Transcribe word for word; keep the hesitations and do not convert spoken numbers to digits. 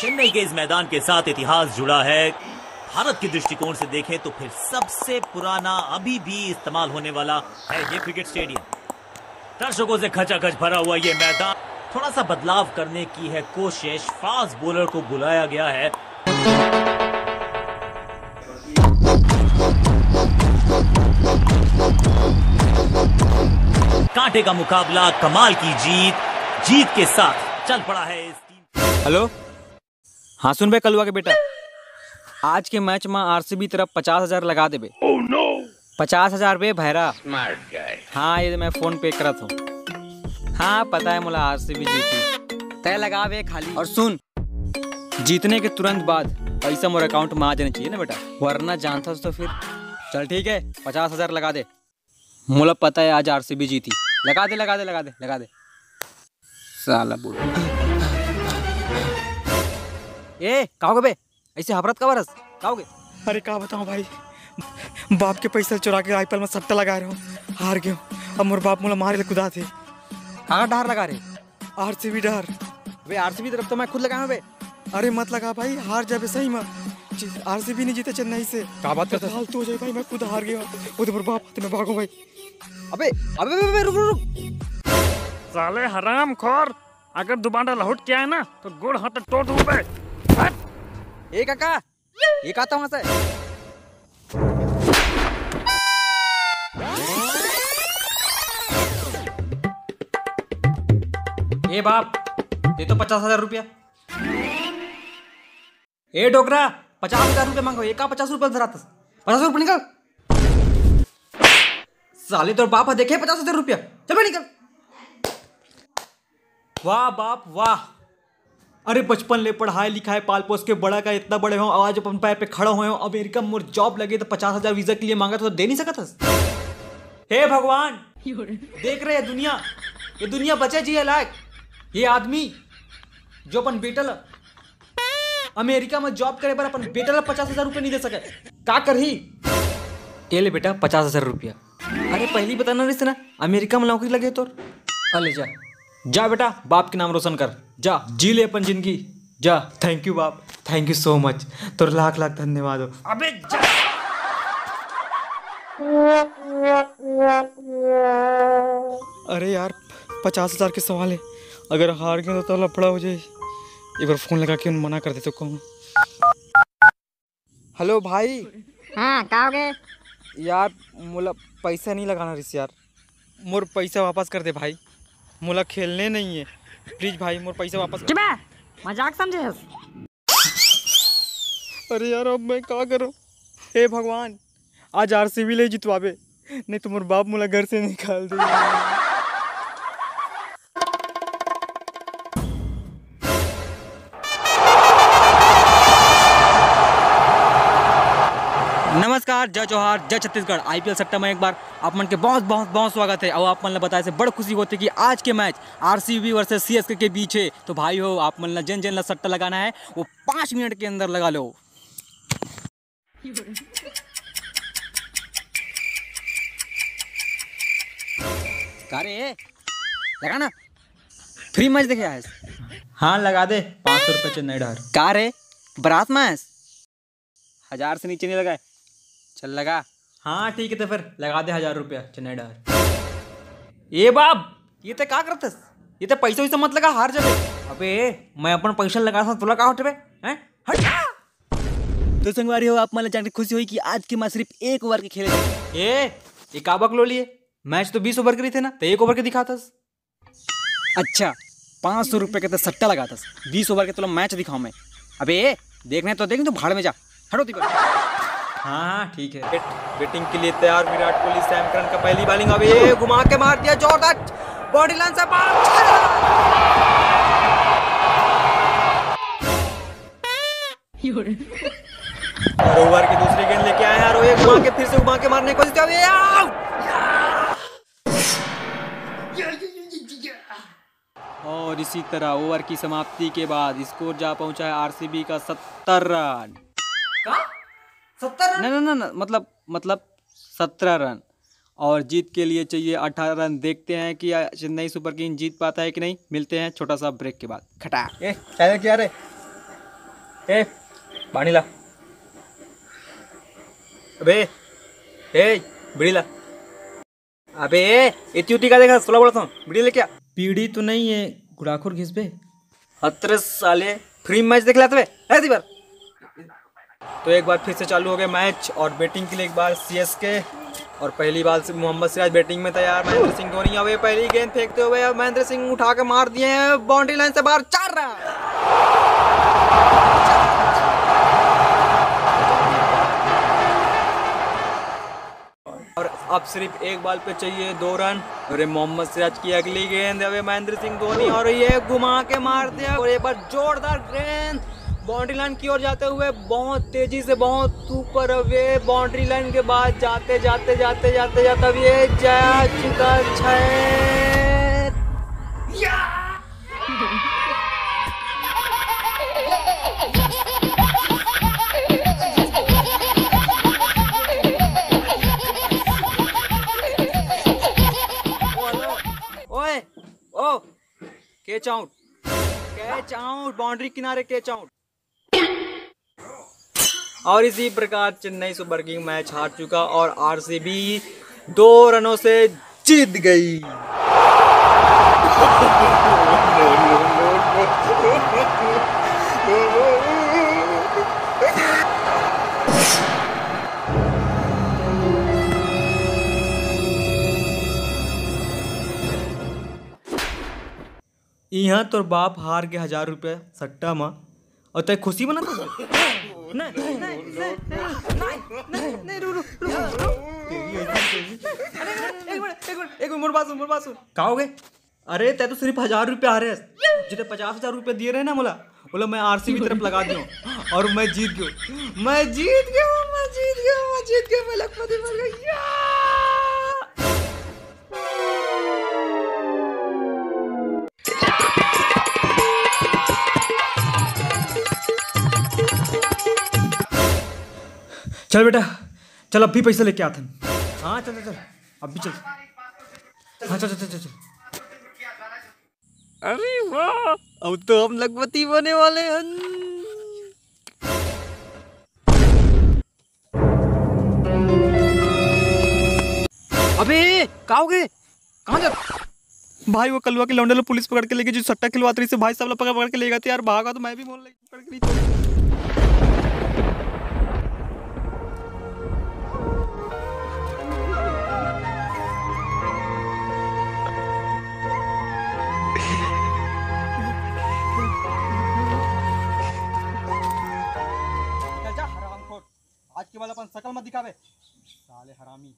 चेन्नई के इस मैदान के साथ इतिहास जुड़ा है। भारत के दृष्टिकोण से देखें तो फिर सबसे पुराना, अभी भी इस्तेमाल होने वाला है ये क्रिकेट स्टेडियम। दर्शकों से खचाखच भरा हुआ ये मैदान, थोड़ा सा बदलाव करने की है कोशिश। फास्ट बॉलर को बुलाया गया है। कांटे का मुकाबला, कमाल की जीत, जीत के साथ चल पड़ा है इस टीम। हेलो, हाँ सुन बे कलुआ के बेटा, आज के मैच में आरसीबी तरफ पचास हजार लगा देबे। पचास हजार बे भैरा। Smart guy. हाँ, ये मैं फोन पे करत हूँ। हाँ, पता है मोला आरसीबी जीती। तय लगावे खाली। और सुन, जीतने के तुरंत बाद पैसा मोर अकाउंट में आ जाना चाहिए ना बेटा, वरना जानता तो फिर। चल ठीक है, पचास हजार लगा दे। मोला पता है आज आरसीबी जीती। लगा दे, लगा दे, लगा दे, लगा दे। साला बुढ़ा। ए, का होगे बे? ऐसे हबरत काबर हस? का होगे? अरे का बताऊं भाई, बाप के पैसा चुरा के आईपीएल में सट्टा लगा रहे हो, हार गयो। अब मोर बाप मोला मारे ले कुदाथे। काकर डहर लगा रहे? आरसीबी डहर। अबे आरसीबी तरफ तो मैं खुद लगाया हूँ बे। अरे मत लगा भाई, हार जाबे सही में। आरसीबी नहीं जीते चेन्नई से। का बात करता? फालतू हो जाए भाई, मैं खुद हार गया। वो तो मोर बाप हाथ में भागो भाई। अबे, अबे, अबे, अबे, रुक, रुक, रुक। साले हरामखोर, अगर दोबारा लहुट के आए ना, तो गोड़ हाथ तोड़ दूं बे। हट। ए काका, ये का तमाशा है? ए बाप, दे तो पचास हजार रुपया। ए डोकरा, पचास हजार रुपया मांगो, एका पचास रुपया धरातस। पचास रुपया निकाल। साले तोर बाप ह देखे पचास हजार रुपया। चल बे निकल। वाह बाप वाह। अरे बचपन ले पढ़ाई लिखाई पाल पोस के बड़ा का इतना बड़े हो, आज अपन पैर पे खड़ा होए हो। अमेरिका में मोर जॉब लगे तो पचास हजार वीजा के लिए मांगा तो दे नहीं सकत हस। हे भगवान, देख रहे ये दुनिया, ये दुनिया बचे जिए लायक। ये आदमी जो अपन बेटा ल अमेरिका में जॉब करे बर अपन बेटा ला पचास हजार रुपया नहीं दे सके, का करही? ये ले बेटा, पचास हजार रुपया। अरे पहली बताना रहिस ना, अमेरिका में नौकरी लगे तोर। आ ले जा, जा बेटा, बाप के नाम रोशन कर, जा जी ले अपन जिंदगी, जा। थैंक यू बाप, थैंक यू सो मच, तोर लाख लाख धन्यवाद हो। अबे जा। अरे यार, पचास हजार के सवाल है, अगर हार गए तो, तो लफड़ा हो जाए। एक बार फोन लगा के उन मना कर दे तो कहूँ। हेलो भाई। हाँ, का हो गए? यार, मोला पैसा नहीं लगाना रिस यार, मोर पैसा वापस कर दे भाई, मोला खेलने नहीं है, प्लीज भाई, मोर पैसा वापस कर। चुप है, मजाक समझे हस? अरे यार, अब मैं का करूं? हे भगवान, आज आरसीबी ले जितवाबे, नहीं तो मोर बाप मोला घर से निकाल दे। नमस्कार, जय जोहार, जय छत्तीसगढ़। आईपीएल सट्टा में एक बार आप मन के बहुत, बहुत, बहुत स्वागत है। और आप मन ला बताए से बड़ खुशी होती कि आज के मैच आरसीबी वर्सेस सीएसके के बीच है। तो भाई हो, आप मन ला जेन जेन ला सट्टा लगाना है, वो पाँच मिनट के अंदर लगा लो। का रे, लगा ना, फ्री मैच देखे आयस। हाँ, लगा दे, पाँच सौ रुपये चेन्नई डहर। का रे, बरात में आयस? हजार से नीचे नहीं लगाए, चल लगा। हाँ ठीक है, तो फिर लगा दे हजार रुपया चेन्नई डहर। ए बाप, ये ते का करतस? ये ते पैसा वैसा मत लगा, हार जाबे। अबे, मैं अपन पैसा लगा सा, तोला का होथे बे? हैं? हट। तो संगवारी हो, आप मन ला जान के खुशी होई कि आज के मैच सिर्फ एक ओवर के खेले जाही। ए, ये का बकलो लिए? मैच तो बीस ओवर के रहिथे ना, तो एक ओवर के दिखातस। अच्छा, पाँच सौ रुपये के तो सट्टा लगातस, बीस ओवर के तोला मैच दिखाऊं मैं। अबे, देखने तो देख, तो भाड़ में जा, हटो तिकर। हाँ, हाँ, ठीक है। बैट-, बैटिंग के लिए तैयार विराट कोहली। सैम करन का पहली बॉलिंग, अबे, घुमा के मार दिया, जोरदार बॉडी लाइन से बाहर। और ओवर की दूसरी गेंद लेके आए हैं, और ये घुमा के, फिर से घुमा के मारने की कोशिश, अबे, आउट। और इसी तरह ओवर की समाप्ति के बाद स्कोर जा पहुंचा है आरसीबी का सत्तर रन। का? सत्तर रन? नहीं, नहीं, नहीं, नहीं, मतलब, मतलब सत्रह रन। और जीत के लिए चाहिए अठारह रन। देखते हैं कि चेन्नई सुपर किंग जीत पाता है कि नहीं। मिलते हैं छोटा सा ब्रेक के बाद। खटा। ए, चैनल क्या रे? ए, पानी ला। अबे, ए, बीड़ी ला। अबे, ए, इतनी उठी का देखा, सोला बोला था, बीड़ी ले क्या? बीड़ी तो नहीं है, गुड़ाखोर घिस बे। हतरे साले, फ्री मैच देख लेते बे, ए, दी बार। तो एक बार फिर से चालू हो गया मैच और बैटिंग के लिए एक बार सीएसके। और पहली बॉल से मोहम्मद सिराज बैटिंग में तैयार, महेंद्र सिंह धोनी। अब ये पहली गेंद फेंकते हुए अब महेंद्र सिंह उठा के मार दिए हैं बाउंड्री लाइन से बाहर, चार रन। और अब सिर्फ एक बॉल पे चाहिए दो रन। अरे मोहम्मद सिराज की अगली गेंद, अबे महेंद्र सिंह धोनी, और ये घुमा के मार दिया और एक बार जोरदार गेंद बाउंड्री लाइन की ओर जाते हुए बहुत तेजी से, बहुत ऊपर, अबे बाउंड्री लाइन के बाद जाते जाते जाते जाते जाते अब ये जा चुका छह। ओए, ओ, catch out, catch out, boundary किनारे कैच आउट। और इसी प्रकार चेन्नई सुपर किंग मैच हार चुका और आरसीबी दो रनों से जीत गई। इहाँ तोर बाप हार के हजार रुपया सट्टा म, अउ तैं खुशी मनात हस? नहीं, नहीं, नहीं, नहीं, नहीं, नहीं, नहीं, रुक, रुक, रुक, रुक। अरे, अरे, एक मिनट, एक मिनट, एक मिनट, मोर बात सुन, मोर बात सुन। का हो गए? अरे, तैं तो सिर्फ हजार रुपया हारे हस। जेन पचास हजार रुपया दिए रहे ना मोला, बोला मैं आरसीबी तरफ लगा दियो और मैं जीत गयो, मैं जीत गयो, मैं जीत गयो, मैं जीत गयो, मैं लखपति बन गयो। या! चल बेटा, चल, अब भी पैसा लेके आथन। हाँ, चल, चल, चल, अब भी चल। हाँ, चल, चल, चल, चल, चल। अरे वाह, अब तो हम लखपति बने वाले हन। अबे, का हो गए? कहाँ जा? भाई, वो कलवा के लौंडे ला पुलिस पकड़ के लेगे, जो सट्टा खिलवात रहिस हे, भाई साहब ला पकड़, पकड़ के लेगा। तो यार, भागा तो मैं भी मोर लइका पकड़ के नहीं छोड़। चल जा, हरामखोर। आज के बाद अपन शकल मत दिखावे, साले हरामी।